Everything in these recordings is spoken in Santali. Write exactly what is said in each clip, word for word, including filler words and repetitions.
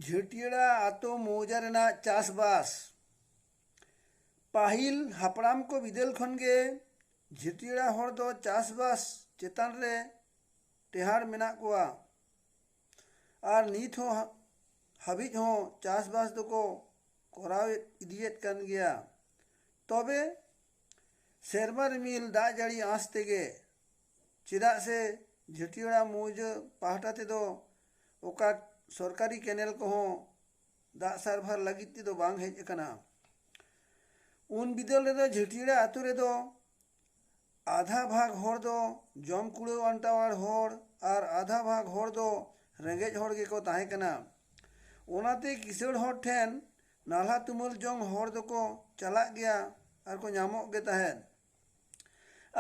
ᱡᱷᱟᱹᱴᱭᱟᱹᱲᱟ ᱟᱛᱳ ᱢᱚᱣᱡᱟ ᱨᱮᱱᱟᱜ ᱪᱟᱥᱵᱟᱥ᱾ ᱯᱟᱹᱦᱤᱞ ᱦᱟᱯᱲᱟᱢ ᱠᱚ ᱵᱤᱫᱟᱹᱞ ᱠᱷᱚᱱ ᱜᱮ ᱡᱷᱟᱹᱴᱭᱟᱹᱲᱟ ᱦᱚᱲ ᱫᱚ ᱪᱟᱥᱵᱟᱥ ᱪᱮᱛᱟᱱ ᱨᱮ ᱴᱮᱦᱟᱸᱰ ᱢᱮᱱᱟᱜ ᱠᱚᱣᱟ᱾ ᱟᱨ ᱱᱤᱛ ᱦᱚᱸ ᱦᱟ-, ᱦᱟᱹᱵᱤᱡ ᱦᱚᱸ ᱪᱟᱥᱵᱟᱥ ᱫᱚᱠᱚ ᱠᱚᱨᱟᱣ ᱤᱫᱤᱭᱮᱫ ᱠᱟᱱ ᱜᱮᱭᱟ᱾ ᱛᱚᱵᱮ ᱥᱮᱨᱢᱟ ᱨᱤᱢᱤᱞ ᱫᱟᱜ ᱡᱟᱹᱲᱤ ᱟᱸᱥ ᱛᱮᱜᱮ, ᱪᱮᱫᱟᱜ ᱥᱮ ᱡᱷᱟᱹᱴᱭᱟᱹᱲᱟ ᱢᱚᱣᱡᱟ ᱯᱟᱦᱴᱟ ᱛᱮᱫᱚ ᱚᱠᱟ ᱥᱚᱨᱠᱟᱨᱤ ᱠᱮᱱᱮᱞ ᱠᱚᱦᱚᱸ ᱫᱟᱜ ᱥᱟᱨᱵᱷᱟᱨ ᱞᱟᱹᱜᱤᱫ ᱛᱮᱫᱚ ᱵᱟᱝ ᱦᱮᱡ ᱟᱠᱟᱱᱟ᱾ ᱩᱱ ᱵᱤᱫᱟᱹᱞ ᱨᱮᱫᱚ ᱡᱷᱟᱹᱴᱭᱟᱹᱲᱟ ᱟᱛᱳ ᱨᱮᱫᱚ ᱟᱫᱷᱟ ᱵᱷᱟᱜᱽ ᱦᱚᱲ ᱫᱚ ᱡᱚᱢ ᱠᱩᱲᱟᱹᱣ ᱟᱱᱴᱟᱣᱟᱱ ᱦᱚᱲ ᱟᱨ ᱟᱫᱷᱟ ᱵᱷᱟᱜᱽ ᱦᱚᱲ ᱫᱚ ᱨᱮᱸᱜᱮᱡ ᱦᱚᱲ ᱜᱮᱠᱚ ᱛᱟᱦᱮᱸ ᱠᱟᱱᱟ᱾ ᱚᱱᱟᱛᱮ ᱠᱤᱥᱟᱹᱬ ᱦᱚᱲ ᱴᱷᱮᱱ ᱱᱟᱞᱦᱟ ᱛᱩᱢᱟᱹᱞ ᱡᱚᱝ ᱦᱚᱲ ᱫᱚᱠᱚ ᱪᱟᱞᱟᱜ ᱜᱮᱭᱟ ᱟᱨ ᱠᱚ ᱧᱟᱢᱚᱜ ᱜᱮ ᱛᱟᱦᱮᱸᱫ᱾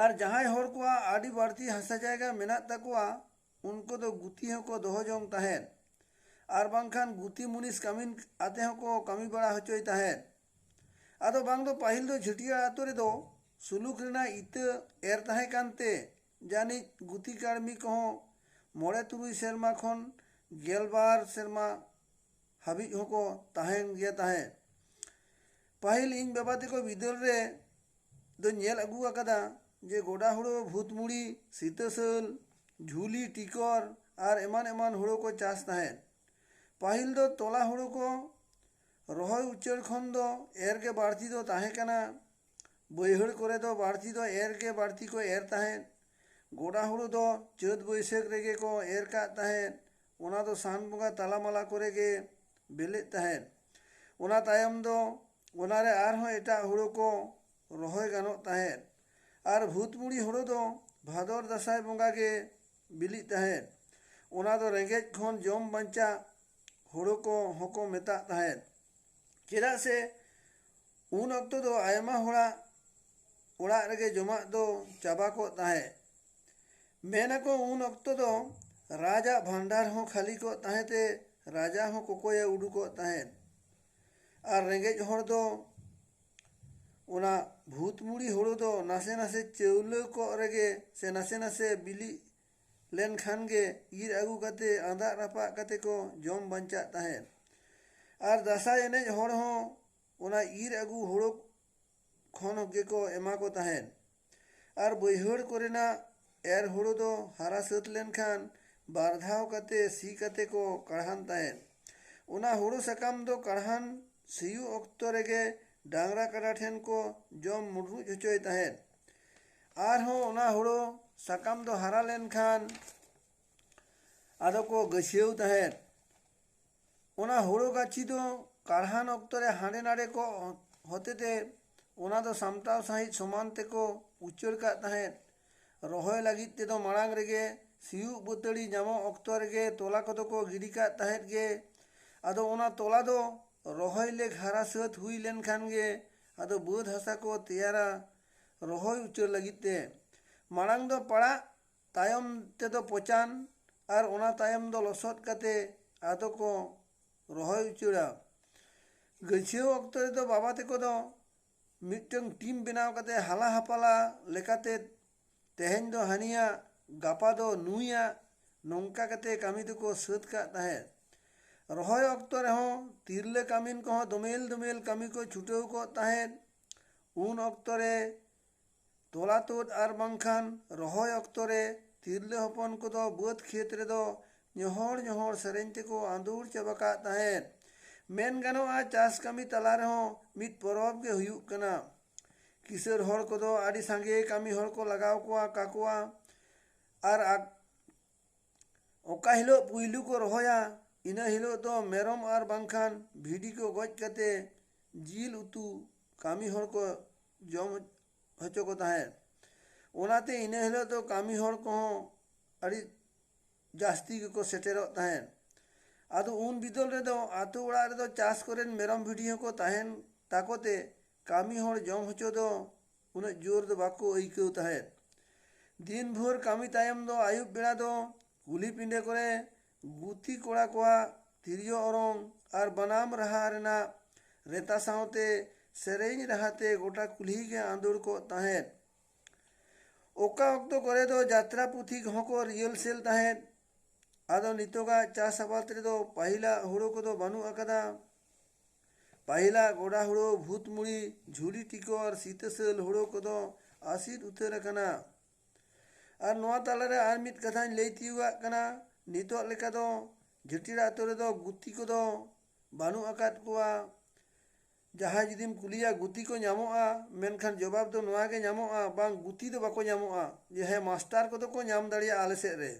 ᱟᱨ ᱡᱟᱦᱟᱸᱭ ᱦᱚᱲ ᱠᱚᱣᱟᱜ ᱟᱹᱰᱤ ᱵᱟᱹᱲᱛᱤ ᱦᱟᱥᱟ ᱡᱟᱭᱜᱟ ᱢᱮᱱᱟᱜ ᱛᱟᱠᱚᱣᱟ, ᱩᱱᱠᱩ ᱫᱚ ᱜᱩᱛᱤ ᱦᱚᱸᱠᱚ ᱫᱚᱦᱚ ᱡᱚᱝ ᱛᱟᱦᱮᱸᱫ᱾ ᱟᱨ ᱵᱟᱝᱠᱷᱟᱱ ᱜᱩᱛᱤ ᱢᱩᱱᱤᱥ ᱠᱟᱹᱢᱤᱱ ᱟᱛᱮ ᱦᱚᱸᱠᱚ ᱠᱟᱹᱢᱤ ᱵᱟᱲᱟ ᱦᱚᱪᱚᱭ ᱛᱟᱦᱮᱸᱫ᱾ ᱟᱫᱚ ᱵᱟᱝ ᱫᱚ ᱯᱟᱹᱦᱤᱞ ᱫᱚ ᱡᱷᱟᱹᱴᱭᱟᱹᱲᱟ ᱟᱛᱳ ᱨᱮᱫᱚ ᱥᱩᱞᱩᱠ ᱨᱮᱱᱟᱜ ᱤᱛᱟᱹ ᱮᱨ ᱛᱟᱦᱮᱸ ᱠᱟᱱᱛᱮ, ᱡᱟᱹᱱᱤᱡ ᱜᱩᱛᱤ ᱠᱟᱹᱲᱢᱤ ᱠᱚᱦᱚᱸ ᱢᱚᱬᱮ ᱛᱩᱨᱩᱭ ᱥᱮᱨᱢᱟ ᱠᱷᱚᱱ ᱜᱮᱞᱵᱟᱨ ᱥᱮᱨᱢᱟ ᱦᱟᱹᱵᱤᱡ ᱦᱚᱸᱠᱚ ᱛᱟᱦᱮᱱ ᱜᱮ ᱛᱟᱦᱮᱸᱫ᱾ ᱯᱟᱹᱦᱤᱞ ᱤᱧ ᱵᱟᱵᱟ ᱛᱮᱠᱚ ᱵᱤᱫᱟᱹᱞ ᱨᱮ ᱫᱚᱧ ᱧᱮᱞ ᱟᱹᱜᱩ ᱟᱠᱟᱫᱟ ᱡᱮ ᱜᱚᱰᱟ ᱦᱩᱲᱩ, ᱵᱷᱩᱛᱢᱩᱲᱤ, ᱥᱤᱛᱟᱹᱥᱟᱹᱞ, ᱡᱷᱩᱞᱤ, ᱴᱤᱠᱚᱨ ᱟᱨ ᱮᱢᱟᱱ ᱮᱢᱟᱱ ᱦᱩᱲᱩ ᱠᱚ ᱪᱟᱥ ᱛᱟᱦᱮᱸᱫ᱾ ᱯᱟᱹᱦᱤᱞ ᱫᱚ ᱛᱚᱞᱟ ᱦᱩᱲᱩ ᱠᱚ ᱨᱚᱦᱚᱭ ᱩᱪᱟᱹᱲ ᱠᱷᱚᱱ ᱫᱚ ᱮᱨ ᱜᱮ ᱵᱟᱹᱲᱛᱤ ᱫᱚ ᱛᱟᱦᱮᱸ ᱠᱟᱱᱟ᱾ ᱵᱟᱹᱭᱦᱟᱹᱲ ᱠᱚᱨᱮ ᱫᱚ ᱵᱟᱹᱲᱛᱤ ᱫᱚ ᱮᱨ ᱜᱮ ᱵᱟᱹᱲᱛᱤ ᱠᱚ ᱮᱨ ᱛᱟᱦᱮᱸᱫ᱾ ᱜᱚᱰᱟ ᱦᱩᱲᱩ ᱫᱚ ᱪᱟᱹᱛ ᱵᱟᱹᱭᱥᱟᱹᱠᱷ ᱨᱮᱜᱮ ᱠᱚ ᱮᱨ ᱠᱟᱜ ᱛᱟᱦᱮᱸᱫ᱾ ᱚᱱᱟ ᱫᱚ ᱥᱟᱱ ᱵᱚᱸᱜᱟ ᱛᱟᱞᱟᱢᱟᱞᱟ ᱠᱚᱨᱮ ᱜᱮ ᱵᱤᱞᱤᱜ ᱛᱟᱦᱮᱸᱫ᱾ ᱚᱱᱟ ᱛᱟᱭᱚᱢ ᱫᱚ ᱚᱱᱟᱨᱮ ᱟᱨᱦᱚᱸ ᱮᱴᱟᱜ ᱦᱩᱲᱩ ᱠᱚ ᱨᱚᱦᱚᱭ ᱜᱟᱱᱚᱜ ᱛᱟᱦᱮᱸᱫ᱾ ᱟᱨ ᱵᱷᱩᱛᱢᱩᱲᱤ ᱦᱩᱲᱩ ᱫᱚ ᱵᱷᱟᱫᱚᱨ ᱫᱟᱸᱥᱟᱭ ᱵᱚᱸᱜᱟ ᱜᱮ ᱵᱤᱞᱤᱜ ᱛᱟᱦᱮᱸᱫ᱾ ᱚᱱᱟ ᱫᱚ ᱨᱮᱸᱜᱮᱡ ᱠᱷᱚᱱ ᱡᱚᱢ ᱵᱟᱧᱪᱟᱜ ᱦᱩᱲᱩ ᱠᱚ ᱦᱚᱸᱠᱚ ᱢᱮᱛᱟᱜ ᱛᱟᱦᱮᱸᱫ᱾ ᱪᱮᱫᱟᱜ ᱥᱮ ᱩᱱ ᱚᱠᱛᱚ ᱫᱚ ᱟᱭᱢᱟ ᱦᱚᱲᱟᱜ ᱚᱲᱟᱜ ᱨᱮᱜᱮ ᱡᱚᱢᱟᱜ ᱫᱚ ᱪᱟᱵᱟ ᱠᱚᱜ ᱛᱟᱦᱮᱸᱫ᱾ ᱢᱮᱱᱟᱠᱚ ᱩᱱ ᱚᱠᱛᱚ ᱫᱚ ᱨᱟᱡᱟᱜ ᱵᱷᱟᱱᱰᱟᱨ ᱦᱚᱸ ᱠᱷᱟᱹᱞᱤ ᱠᱚᱜ ᱛᱟᱦᱮᱸ ᱛᱮ ᱨᱟᱡᱟ ᱦᱚᱸ ᱠᱚᱠᱚᱭᱮ ᱩᱰᱩᱠᱚᱜ ᱛᱟᱦᱮᱸᱫ᱾ ᱟᱨ ᱨᱮᱸᱜᱮᱡ ᱦᱚᱲ ᱫᱚ ᱚᱱᱟ ᱵᱷᱩᱛᱢᱩᱲᱤ ᱦᱩᱲᱩ ᱫᱚ ᱱᱟᱥᱮ ᱱᱟᱥᱮ ᱪᱟᱣᱞᱟᱹ ᱠᱚᱜ ᱨᱮᱜᱮ ᱥᱮ ᱱᱟᱥᱮ ᱱᱟᱥᱮ ᱵᱤᱞᱤ ᱞᱮᱱᱠᱷᱟᱱ ᱜᱮ ᱤᱨ ᱟᱹᱜᱩ ᱠᱟᱛᱮ ᱟᱸᱫᱟᱜ ᱨᱟᱯᱟᱜ ᱠᱟᱛᱮ ᱠᱚ ᱡᱚᱢ ᱵᱟᱧᱪᱟᱜ ᱛᱟᱦᱮᱸᱫ᱾ ᱟᱨ ᱫᱟᱸᱥᱟᱭ ᱮᱱᱮᱡ ᱦᱚᱲ ᱦᱚᱸ ᱚᱱᱟ ᱤᱨ ᱟᱹᱜᱩ ᱦᱳᱲᱳ ᱠᱷᱚᱱ ᱜᱮᱠᱚ ᱮᱢᱟ ᱠᱚ ᱛᱟᱦᱮᱸᱫ᱾ ᱟᱨ ᱵᱟᱹᱭᱦᱟᱹᱲ ᱠᱚᱨᱮᱱᱟᱜ ᱮᱨ ᱦᱳᱲᱳ ᱫᱚ ᱦᱟᱨᱟ ᱥᱟᱹᱛ ᱞᱮᱱᱠᱷᱟᱱ ᱵᱟᱨ ᱫᱷᱟᱣ ᱠᱟᱛᱮ ᱥᱤ ᱠᱟᱛᱮ ᱠᱚ ᱠᱟᱲᱦᱟᱱ ᱛᱟᱦᱮᱸᱫ᱾ ᱚᱱᱟ ᱦᱳᱲᱳ ᱥᱟᱠᱟᱢ ᱫᱚ ᱠᱟᱲᱦᱟᱱ ᱥᱤᱭᱳᱜ ᱚᱠᱛᱚ ᱨᱮᱜᱮ ᱰᱟᱝᱨᱟ ᱠᱟᱰᱟ ᱴᱷᱮᱱ ᱠᱚ ᱡᱚᱢ ᱢᱩᱰᱨᱩᱡ ᱦᱚᱪᱚᱭ ᱛᱟᱦᱮᱸᱫ᱾ ᱟᱨᱦᱚᱸ ᱚᱱᱟ ᱦᱳᱲᱳ ᱥᱟᱠᱟᱢ ᱫᱚ ᱦᱟᱨᱟ ᱞᱮᱱᱠᱷᱟᱱ ᱟᱫᱚ ᱠᱚ ᱜᱟᱹᱪᱷᱭᱟᱹᱣ ᱛᱟᱦᱮᱸᱫ᱾ ᱚᱱᱟ ᱦᱳᱲᱳ ᱜᱟᱹᱪᱷᱤ ᱫᱚ ᱠᱟᱲᱦᱟᱱ ᱚᱠᱛᱚ ᱨᱮ ᱦᱟᱸᱰᱮ ᱱᱟᱰᱮ ᱠᱚ ᱦᱚᱛᱮᱛᱮ ᱚᱱᱟ ᱫᱚ ᱥᱟᱢᱴᱟᱣ ᱥᱟᱺᱦᱤᱡ ᱥᱚᱢᱟᱱ ᱛᱮᱠᱚ ᱩᱪᱟᱹᱲ ᱠᱟᱜ ᱛᱟᱦᱮᱸᱫ᱾ ᱨᱚᱦᱚᱭ ᱞᱟᱹᱜᱤᱫ ᱛᱮᱫᱚ ᱢᱟᱲᱟᱝ ᱨᱮᱜᱮ ᱥᱤᱭᱳᱜ ᱵᱟᱹᱛᱟᱹᱲᱤ ᱧᱟᱢᱚᱜ ᱚᱠᱛᱚ ᱨᱮᱜᱮ ᱛᱚᱞᱟ ᱠᱚᱫᱚ ᱠᱚ ᱜᱤᱰᱤ ᱠᱟᱜ ᱛᱟᱦᱮᱸᱫ ᱜᱮ᱾ ᱟᱫᱚ ᱚᱱᱟ ᱛᱚᱞᱟ ᱫᱚ ᱨᱚᱦᱚᱭ ᱞᱮᱠ ᱦᱟᱨᱟ ᱥᱟᱹᱛ ᱦᱩᱭ ᱞᱮᱱᱠᱷᱟᱱ ᱜᱮ ᱟᱫᱚ ᱵᱟᱹᱫᱽ ᱦᱟᱥᱟ ᱠᱚ ᱛᱮᱭᱟᱨᱟ ᱨᱚᱦᱚᱭ ᱩᱪᱟᱹᱲ ᱞᱟᱹᱜᱤᱫ ᱛᱮ᱾ ᱢᱟᱲᱟᱝ ᱫᱚ ᱯᱟᱲᱟᱜ, ᱛᱟᱭᱚᱢ ᱛᱮᱫᱚ ᱯᱚᱪᱟᱱ, ᱟᱨ ᱚᱱᱟ ᱛᱟᱭᱚᱢ ᱫᱚ ᱞᱚᱥᱚᱫ ᱠᱟᱛᱮ ᱟᱫᱚ ᱠᱚ ᱨᱚᱦᱚᱭ ᱩᱪᱟᱹᱲᱟ᱾ ᱜᱟᱹᱪᱷᱭᱟᱹᱣ ᱚᱠᱛᱚ ᱨᱮᱫᱚ ᱵᱟᱵᱟ ᱛᱟᱠᱚ ᱫᱚ ᱢᱤᱫᱴᱟᱝ ᱴᱤᱢ ᱵᱮᱱᱟᱣ ᱠᱟᱛᱮ ᱦᱟᱞᱟ ᱦᱟᱯᱟᱞᱟ ᱞᱮᱠᱟᱛᱮ ᱛᱮᱦᱮᱧ ᱫᱚ ᱦᱟᱹᱱᱤᱭᱟᱜ, ᱜᱟᱯᱟ ᱫᱚ ᱱᱩᱭᱟᱜ, ᱱᱚᱝᱠᱟ ᱠᱟᱛᱮ ᱠᱟᱹᱢᱤ ᱫᱚᱠᱚ ᱥᱟᱹᱛ ᱠᱟᱜ ᱛᱟᱦᱮᱸᱫ᱾ ᱨᱚᱦᱚᱭ ᱚᱠᱛᱚ ᱨᱮᱦᱚᱸ ᱛᱤᱨᱞᱟᱹ ᱠᱟᱹᱢᱤᱱ ᱠᱚᱦᱚᱸ ᱫᱚᱢᱮᱞ ᱫᱚᱢᱮᱞ ᱠᱟᱹᱢᱤ ᱠᱚ ᱪᱷᱩᱴᱟᱹᱣ ᱠᱚᱜ ᱛᱟᱦᱮᱸᱫ᱾ ᱩᱱ ᱚᱠᱛᱚ ᱨᱮ ᱛᱚᱞᱟ ᱛᱩᱫ ᱟᱨ ᱵᱟᱝᱠᱷᱟᱱ ᱨᱚᱦᱚᱭ ᱚᱠᱛᱚ ᱨᱮ ᱛᱤᱨᱞᱟᱹ ᱦᱚᱯᱚᱱ ᱠᱚᱫᱚ ᱵᱟᱹᱫᱽ ᱠᱷᱮᱛ ᱨᱮᱫᱚ ᱧᱚᱦᱚᱲ ᱧᱚᱦᱚᱲ ᱥᱮᱨᱮᱧ ᱛᱮᱠᱚ ᱟᱸᱫᱳᱲ ᱪᱟᱵᱟ ᱠᱟᱜ ᱛᱟᱦᱮᱸᱫ᱾ ᱢᱮᱱ ᱜᱟᱱᱚᱜᱼᱟ, ᱪᱟᱥ ᱠᱟᱹᱢᱤ ᱛᱟᱞᱟ ᱨᱮᱦᱚᱸ ᱢᱤᱫ ᱯᱚᱨᱚᱵᱽ ᱜᱮ ᱦᱩᱭᱩᱜ ᱠᱟᱱᱟ᱾ ᱠᱤᱥᱟᱹᱬ ᱦᱚᱲ ᱠᱚᱫᱚ ᱟᱹᱰᱤ ᱥᱟᱸᱜᱮ ᱠᱟᱹᱢᱤ ᱦᱚᱲ ᱠᱚ ᱞᱟᱜᱟᱣ ᱠᱚᱣᱟ, ᱠᱟᱠᱚᱣᱟ᱾ ᱟᱨ ᱟᱠ-, ᱚᱠᱟ ᱦᱤᱞᱳᱜ ᱯᱩᱭᱞᱩ ᱠᱚ ᱨᱚᱦᱚᱭᱟ, ᱤᱱᱟᱹ ᱦᱤᱞᱳᱜ ᱫᱚ ᱢᱮᱨᱚᱢ ᱟᱨ ᱵᱟᱝᱠᱷᱟᱱ ᱵᱷᱤᱰᱤ ᱠᱚ ᱜᱚᱡ ᱠᱟᱛᱮ ᱡᱤᱞ ᱩᱛᱩ ᱠᱟᱹᱢᱤ ᱦᱚᱲ ᱠᱚ ᱡᱚᱢ ᱦᱚᱪᱚ ᱠᱚ ᱛᱟᱦᱮᱸᱫ᱾ ᱚᱱᱟᱛᱮ ᱤᱱᱟᱹ ᱦᱤᱞᱳᱜ ᱫᱚ ᱠᱟᱹᱢᱤ ᱦᱚᱲ ᱠᱚᱦᱚᱸ ᱟᱹᱰᱤ ᱡᱟᱹᱥᱛᱤ ᱜᱮᱠᱚ ᱥᱮᱴᱮᱨᱚᱜ ᱛᱟᱦᱮᱸᱫ᱾ ᱟᱫᱚ ᱩᱱ ᱵᱤᱫᱟᱹᱞ ᱨᱮᱫᱚ ᱟᱛᱳ ᱚᱲᱟᱜ ᱨᱮᱫᱚ ᱪᱟᱥ ᱠᱚᱨᱮᱱ ᱢᱮᱨᱚᱢ ᱵᱷᱤᱰᱤ ᱦᱚᱸᱠᱚ ᱛᱟᱦᱮᱱ ᱛᱟᱠᱚ ᱛᱮ ᱠᱟᱹᱢᱤ ᱦᱚᱲ ᱡᱚᱢ ᱦᱚᱪᱚ ᱫᱚ ᱩᱱᱟᱹᱜ ᱡᱳᱨ ᱫᱚ ᱵᱟᱠᱚ ᱟᱹᱭᱠᱟᱹᱣ ᱛᱟᱦᱮᱸᱫ᱾ ᱫᱤᱱ ᱵᱷᱳᱨ ᱠᱟᱹᱢᱤ ᱛᱟᱭᱚᱢ ᱫᱚ ᱟᱹᱭᱩᱵ ᱵᱮᱲᱟ ᱫᱚ ᱠᱩᱞᱦᱤ ᱯᱤᱸᱰᱟᱹ ᱠᱚᱨᱮ ᱜᱩᱛᱤ ᱠᱚᱲᱟ ᱠᱚᱣᱟᱜ ᱛᱤᱨᱭᱳ ᱚᱨᱚᱝ ᱟᱨ ᱵᱟᱱᱟᱢ ᱨᱟᱦᱟ ᱨᱮᱱᱟᱜ ᱨᱮᱛᱟ ᱥᱟᱶᱛᱮ ᱥᱮᱨᱮᱧ ᱨᱟᱦᱟᱛᱮ ᱜᱚᱴᱟ ᱠᱩᱞᱦᱤ ᱜᱮ ᱟᱸᱫᱳᱲ ᱠᱚᱜ ᱛᱟᱦᱮᱸᱫ᱾ ᱚᱠᱟ ᱚᱠᱛᱚ ᱠᱚᱨᱮ ᱫᱚ ᱡᱟᱛᱨᱟ ᱯᱩᱛᱷᱤ ᱠᱚᱦᱚᱸ ᱠᱚ ᱨᱤᱦᱟᱨᱥᱮᱞ ᱛᱟᱦᱮᱸᱫ᱾ ᱟᱫᱚ ᱱᱤᱛᱚᱜᱟᱜ ᱪᱟᱥ ᱟᱵᱟᱫ ᱨᱮᱫᱚ ᱯᱟᱹᱦᱤᱞᱟᱜ ᱦᱩᱲᱩ ᱠᱚᱫᱚ ᱵᱟᱹᱱᱩᱜ ᱟᱠᱟᱫᱟ᱾ ᱯᱟᱹᱦᱤᱞᱟᱜ ᱜᱚᱰᱟ ᱦᱩᱲᱩ, ᱵᱷᱩᱛᱢᱩᱲᱤ, ᱡᱷᱩᱲᱤ ᱴᱤᱠᱚᱨ, ᱥᱤᱛᱟᱹᱥᱟᱹᱞ ᱦᱩᱲᱩ ᱠᱚᱫᱚ ᱟᱥᱤᱫ ᱩᱛᱟᱹᱨ ᱟᱠᱟᱱᱟ᱾ ᱟᱨ ᱱᱚᱣᱟ ᱛᱟᱞᱟᱨᱮ ᱟᱨ ᱢᱤᱫ ᱠᱟᱛᱷᱟᱧ ᱞᱟᱹᱭ ᱛᱤᱭᱳᱜᱟᱜ ᱠᱟᱱᱟ᱾ ᱱᱤᱛᱚᱜ ᱞᱮᱠᱟ ᱫᱚ ᱡᱷᱟᱹᱴᱤᱭᱟᱹᱲ ᱟᱛᱳ ᱨᱮᱫᱚ ᱜᱩᱛᱤ ᱠᱚᱫᱚ ᱵᱟᱹᱱᱩᱜ ᱟᱠᱟᱫ ᱠᱚᱣᱟ᱾ ᱡᱟᱦᱟᱸᱭ ᱡᱩᱫᱤᱢ ᱠᱩᱞᱤᱭᱟ, ᱜᱩᱛᱤ ᱠᱚ ᱧᱟᱢᱚᱜᱼᱟ? ᱢᱮᱱᱠᱷᱟᱱ ᱡᱚᱵᱟᱵ ᱫᱚ ᱱᱚᱣᱟ ᱜᱮ ᱧᱟᱢᱚᱜᱼᱟ, ᱵᱟᱝ, ᱜᱩᱛᱤ ᱫᱚ ᱵᱟᱠᱚ ᱧᱟᱢᱚᱜᱼᱟ᱾ ᱡᱮ ᱦᱮᱸ, ᱢᱟᱥᱴᱟᱨ ᱠᱚᱫᱚ ᱠᱚ ᱧᱟᱢ ᱫᱟᱲᱮᱭᱟᱜᱼᱟ ᱟᱞᱮ ᱥᱮᱫ ᱨᱮ᱾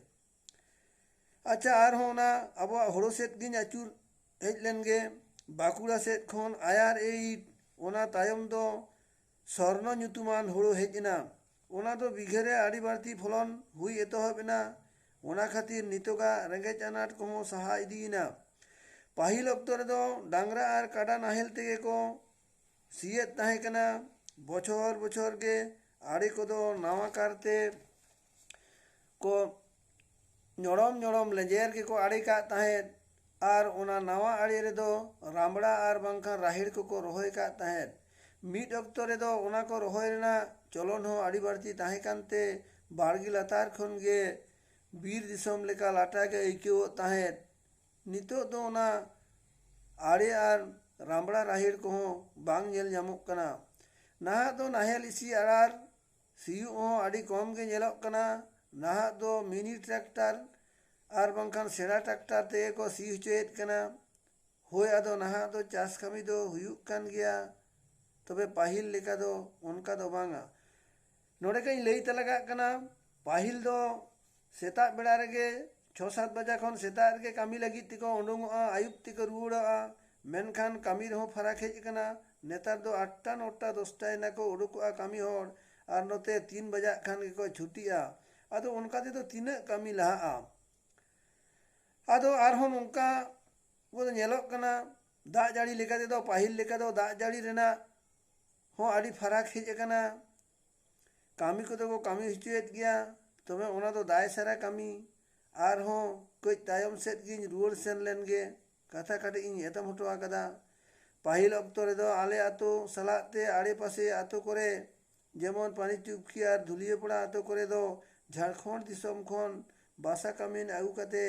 ᱟᱪᱪᱷᱟ, ᱟᱨᱦᱚᱸ ᱚᱱᱟ ᱟᱵᱚᱣᱟᱜ ᱦᱳᱲᱳ ᱥᱮᱫ ᱜᱤᱧ ᱟᱹᱪᱩᱨ ᱦᱮᱡ ᱞᱮᱱ ᱜᱮ᱾ ᱵᱟᱸᱠᱩᱲᱟ ᱥᱮᱫ ᱠᱷᱚᱱ ᱟᱭ ᱟᱨ ᱮᱭᱤᱴ, ᱚᱱᱟ ᱛᱟᱭᱚᱢ ᱫᱚ ᱥᱚᱨᱱᱚ ᱧᱩᱛᱩᱢᱟᱱ ᱦᱳᱲᱳ ᱦᱮᱡ ᱮᱱᱟ᱾ ᱚᱱᱟ ᱫᱚ ᱵᱤᱜᱷᱟᱹ ᱨᱮ ᱟᱹᱰᱤ ᱵᱟᱹᱲᱛᱤ ᱯᱷᱚᱞᱚᱱ ᱦᱩᱭ ᱮᱛᱚᱦᱚᱵ ᱮᱱᱟ᱾ ᱚᱱᱟ ᱠᱷᱟᱹᱛᱤᱨ ᱱᱤᱛᱚᱜᱟᱜ ᱨᱮᱸᱜᱮᱡ ᱟᱱᱟᱴ ᱠᱚᱦᱚᱸ ᱥᱟᱦᱟ ᱤᱫᱤᱭᱮᱱᱟ᱾ ᱯᱟᱹᱦᱤᱞ ᱚᱠᱛᱚ ᱨᱮᱫᱚ ᱰᱟᱝᱨᱟ ᱟᱨ ᱠᱟᱰᱟ ᱱᱟᱦᱮᱞ ᱛᱮᱜᱮ ᱠᱚ ᱥᱤᱭᱮᱫ ᱛᱟᱦᱮᱸ ᱠᱟᱱᱟ᱾ ᱵᱚᱪᱷᱚᱨ ᱵᱚᱪᱷᱚᱨ ᱜᱮ ᱟᱲᱮ ᱠᱚᱫᱚ ᱱᱟᱣᱟ ᱠᱟᱨᱛᱮ ᱠᱚ ᱧᱚᱲᱚᱢ ᱧᱚᱲᱚᱢ ᱞᱮᱸᱡᱮᱨ ᱜᱮᱠᱚ ᱟᱲᱮ ᱠᱟᱜ ᱛᱟᱦᱮᱸᱫ᱾ ᱟᱨ ᱚᱱᱟ ᱱᱟᱣᱟ ᱟᱲᱮ ᱨᱮᱫᱚ ᱨᱟᱢᱲᱟ ᱟᱨ ᱵᱟᱝᱠᱷᱟᱱ ᱨᱟᱦᱮᱲ ᱠᱚᱠᱚ ᱨᱚᱦᱚᱭ ᱠᱟᱜ ᱛᱟᱦᱮᱸᱫ᱾ ᱢᱤᱫ ᱚᱠᱛᱚ ᱨᱮᱫᱚ ᱚᱱᱟ ᱠᱚ ᱨᱚᱦᱚᱭ ᱨᱮᱱᱟᱜ ᱪᱚᱞᱚᱱ ᱦᱚᱸ ᱟᱹᱰᱤ ᱵᱟᱹᱲᱛᱤ ᱛᱟᱦᱮᱸ ᱠᱟᱱᱛᱮ ᱵᱟᱲᱜᱮ ᱞᱟᱛᱟᱨ ᱠᱷᱚᱱ ᱜᱮ ᱵᱤᱨ ᱫᱤᱥᱚᱢ ᱞᱮᱠᱟ ᱞᱟᱴᱟ ᱜᱮ ᱟᱹᱭᱠᱟᱹᱣᱚᱜ ᱛᱟᱦᱮᱸᱫ᱾ ᱱᱤᱛᱚᱜ ᱫᱚ ᱚᱱᱟ ᱟᱲᱮ ᱟᱨ ᱨᱟᱢᱲᱟ ᱨᱟᱦᱮᱲ ᱠᱚᱦᱚᱸ ᱵᱟᱝ ᱧᱮᱞ ᱧᱟᱢᱚᱜ ᱠᱟᱱᱟ᱾ ᱱᱟᱦᱟᱜ ᱫᱚ ᱱᱟᱦᱮᱞ ᱤᱥᱤ ᱟᱨᱟᱲ ᱥᱤᱭᱳᱜ ᱦᱚᱸ ᱟᱹᱰᱤ ᱠᱚᱢ ᱜᱮ ᱧᱮᱞᱚᱜ ᱠᱟᱱᱟ᱾ ᱱᱟᱦᱟᱜ ᱫᱚ ᱢᱤᱱᱤ ᱴᱨᱟᱠᱴᱟᱨ ᱟᱨ ᱵᱟᱝᱠᱷᱟᱱ ᱥᱮᱬᱟ ᱴᱨᱟᱠᱴᱟᱨ ᱛᱮᱜᱮ ᱠᱚ ᱥᱤ ᱦᱚᱪᱚᱭᱮᱫ ᱠᱟᱱᱟ᱾ ᱦᱳᱭ, ᱟᱫᱚ ᱱᱟᱦᱟᱜ ᱫᱚ ᱪᱟᱥ ᱠᱟᱹᱢᱤ ᱫᱚ ᱦᱩᱭᱩᱜ ᱠᱟᱱ ᱜᱮᱭᱟ, ᱛᱚᱵᱮ ᱯᱟᱹᱦᱤᱞ ᱞᱮᱠᱟ ᱫᱚ ᱚᱱᱠᱟ ᱫᱚ ᱵᱟᱝᱟ᱾ ᱱᱚᱰᱮ ᱠᱟᱹᱧ ᱞᱟᱹᱭ ᱛᱟᱞᱟ ᱠᱟᱜ ᱠᱟᱱᱟ, ᱯᱟᱹᱦᱤᱞ ᱫᱚ ᱥᱮᱛᱟᱜ ᱵᱮᱲᱟ ᱨᱮᱜᱮ ᱪᱷᱚ ᱥᱟᱛ ᱵᱟᱡᱟ ᱠᱷᱚᱱ ᱥᱮᱛᱟᱜ ᱨᱮᱜᱮ ᱠᱟᱹᱢᱤ ᱞᱟᱹᱜᱤᱫ ᱛᱮᱠᱚ ᱩᱰᱩᱝᱚᱜᱼᱟ, ᱟᱹᱭᱩᱵ ᱛᱮᱠᱚ ᱨᱩᱣᱟᱹᱲᱚᱜᱼᱟ᱾ ᱢᱮᱱᱠᱷᱟᱱ ᱠᱟᱹᱢᱤ ᱨᱮᱦᱚᱸ ᱯᱷᱟᱨᱟᱠ ᱦᱮᱡ ᱟᱠᱟᱱᱟ᱾ ᱱᱮᱛᱟᱨ ᱫᱚ ᱟᱴᱴᱟ, ᱱᱚᱴᱟ, ᱫᱚᱥᱴᱟ ᱮᱱᱟ ᱠᱚ ᱩᱰᱩᱠᱚᱜᱼᱟ ᱠᱟᱹᱢᱤ ᱦᱚᱲ, ᱟᱨ ᱱᱚᱛᱮ ᱛᱤᱱ ᱵᱟᱡᱟᱜ ᱠᱷᱟᱱ ᱜᱮᱠᱚ ᱪᱷᱩᱴᱤᱜᱼᱟ᱾ ᱟᱫᱚ ᱚᱱᱠᱟ ᱛᱮᱫᱚ ᱛᱤᱱᱟᱹᱜ ᱠᱟᱹᱢᱤ ᱞᱟᱦᱟᱜᱼᱟ? ᱟᱫᱚ ᱟᱨᱦᱚᱸ ᱱᱚᱝᱠᱟ ᱠᱚᱫᱚ ᱧᱮᱞᱚᱜ ᱠᱟᱱᱟ, ᱫᱟᱜ ᱡᱟᱹᱲᱤ ᱞᱮᱠᱟ ᱛᱮᱫᱚ, ᱯᱟᱹᱦᱤᱞ ᱞᱮᱠᱟ ᱫᱚ ᱫᱟᱜ ᱡᱟᱹᱲᱤ ᱨᱮᱱᱟᱜ ᱦᱚᱸ ᱟᱹᱰᱤ ᱯᱷᱟᱨᱟᱠ ᱦᱮᱡ ᱟᱠᱟᱱᱟ᱾ ᱠᱟᱹᱢᱤ ᱠᱚᱫᱚ ᱠᱚ ᱠᱟᱹᱢᱤ ᱦᱚᱪᱚᱭᱮᱫ ᱜᱮᱭᱟ, ᱛᱚᱵᱮ ᱚᱱᱟ ᱫᱚ ᱫᱟᱭ ᱥᱟᱨᱟ ᱠᱟᱹᱢᱤ᱾ ᱟᱨᱦᱚᱸ ᱠᱟᱹᱡ ᱛᱟᱭᱚᱢ ᱥᱮᱫ ᱜᱤᱧ ᱨᱩᱣᱟᱹᱲ ᱥᱮᱱ ᱞᱮᱱ ᱜᱮ, ᱠᱟᱛᱷᱟ ᱠᱟᱹᱴᱤᱡ ᱤᱧ ᱮᱛᱚᱢ ᱦᱚᱴᱚ ᱟᱠᱟᱫᱟ᱾ ᱯᱟᱹᱦᱤᱞ ᱚᱠᱛᱚ ᱨᱮᱫᱚ ᱟᱞᱮ ᱟᱹᱛᱩ ᱥᱟᱞᱟᱜ ᱛᱮ ᱟᱲᱮᱯᱟᱥᱮ ᱟᱹᱛᱩ ᱠᱚᱨᱮ ᱡᱮᱢᱚᱱ ᱯᱟᱱᱤ ᱪᱩᱯᱠᱤ ᱟᱨ ᱫᱷᱩᱞᱤᱭᱟᱹᱯᱟᱲᱟ ᱟᱛᱳ ᱠᱚᱨᱮ ᱫᱚ ᱡᱷᱟᱲᱠᱷᱚᱸᱰ ᱫᱤᱥᱚᱢ ᱠᱷᱚᱱ ᱵᱟᱥᱟ ᱠᱟᱹᱢᱤᱱ ᱟᱹᱜᱩ ᱠᱟᱛᱮ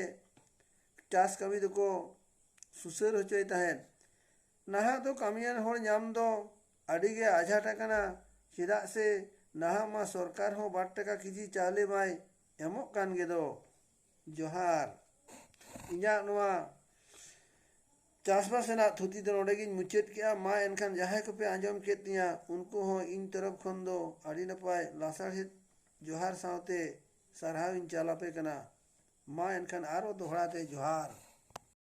ᱪᱟᱥ ᱠᱟᱹᱢᱤ ᱫᱚᱠᱚ ᱥᱩᱥᱟᱹᱨ ᱦᱚᱪᱚᱭ ᱛᱟᱦᱮᱸᱫ᱾ ᱱᱟᱦᱟᱜ ᱫᱚ ᱠᱟᱹᱢᱤᱭᱟᱱ ᱦᱚᱲ ᱧᱟᱢ ᱫᱚ ᱟᱹᱰᱤ ᱜᱮ ᱟᱡᱷᱟᱴ ᱟᱠᱟᱱᱟ, ᱪᱮᱫᱟᱜ ᱥᱮ ᱱᱟᱦᱟᱜ ᱢᱟ ᱥᱚᱨᱠᱟᱨ ᱦᱚᱸ ᱵᱟᱨ ᱴᱟᱠᱟ ᱠᱮᱡᱤ ᱪᱟᱣᱞᱮ ᱢᱟᱭ ᱮᱢᱚᱜ ᱠᱟᱱ ᱜᱮᱫᱚ᱾ ᱡᱚᱦᱟᱨ᱾ ᱤᱧᱟᱹᱜ ᱱᱚᱣᱟ ᱪᱟᱥᱵᱟᱥ ᱨᱮᱱᱟᱜ ᱛᱷᱩᱛᱤ ᱫᱚ ᱱᱚᱰᱮ ᱜᱤᱧ ᱢᱩᱪᱟᱹᱫ ᱠᱮᱜᱼᱟ᱾ ᱢᱟ ᱮᱱᱠᱷᱟᱱ ᱡᱟᱦᱟᱸᱭ ᱠᱚᱯᱮ ᱟᱸᱡᱚᱢ ᱠᱮᱫ ᱛᱤᱧᱟ, ᱩᱱᱠᱩ ᱦᱚᱸ ᱤᱧ ᱛᱚᱨᱚᱯ ᱠᱷᱚᱱ ᱫᱚ ᱟᱹᱰᱤ ᱱᱟᱯᱟᱭ ᱞᱟᱥᱟᱲᱦᱮᱫ ᱡᱚᱦᱟᱨ ᱥᱟᱶᱛᱮ ᱥᱟᱨᱦᱟᱣ ᱤᱧ ᱪᱟᱞ ᱟᱯᱮ ᱠᱟᱱᱟ᱾ ᱢᱟ ᱮᱱᱠᱷᱟᱱ ᱟᱨᱚ ᱫᱚᱦᱲᱟ ᱛᱮ ᱡᱚᱦᱟᱨ᱾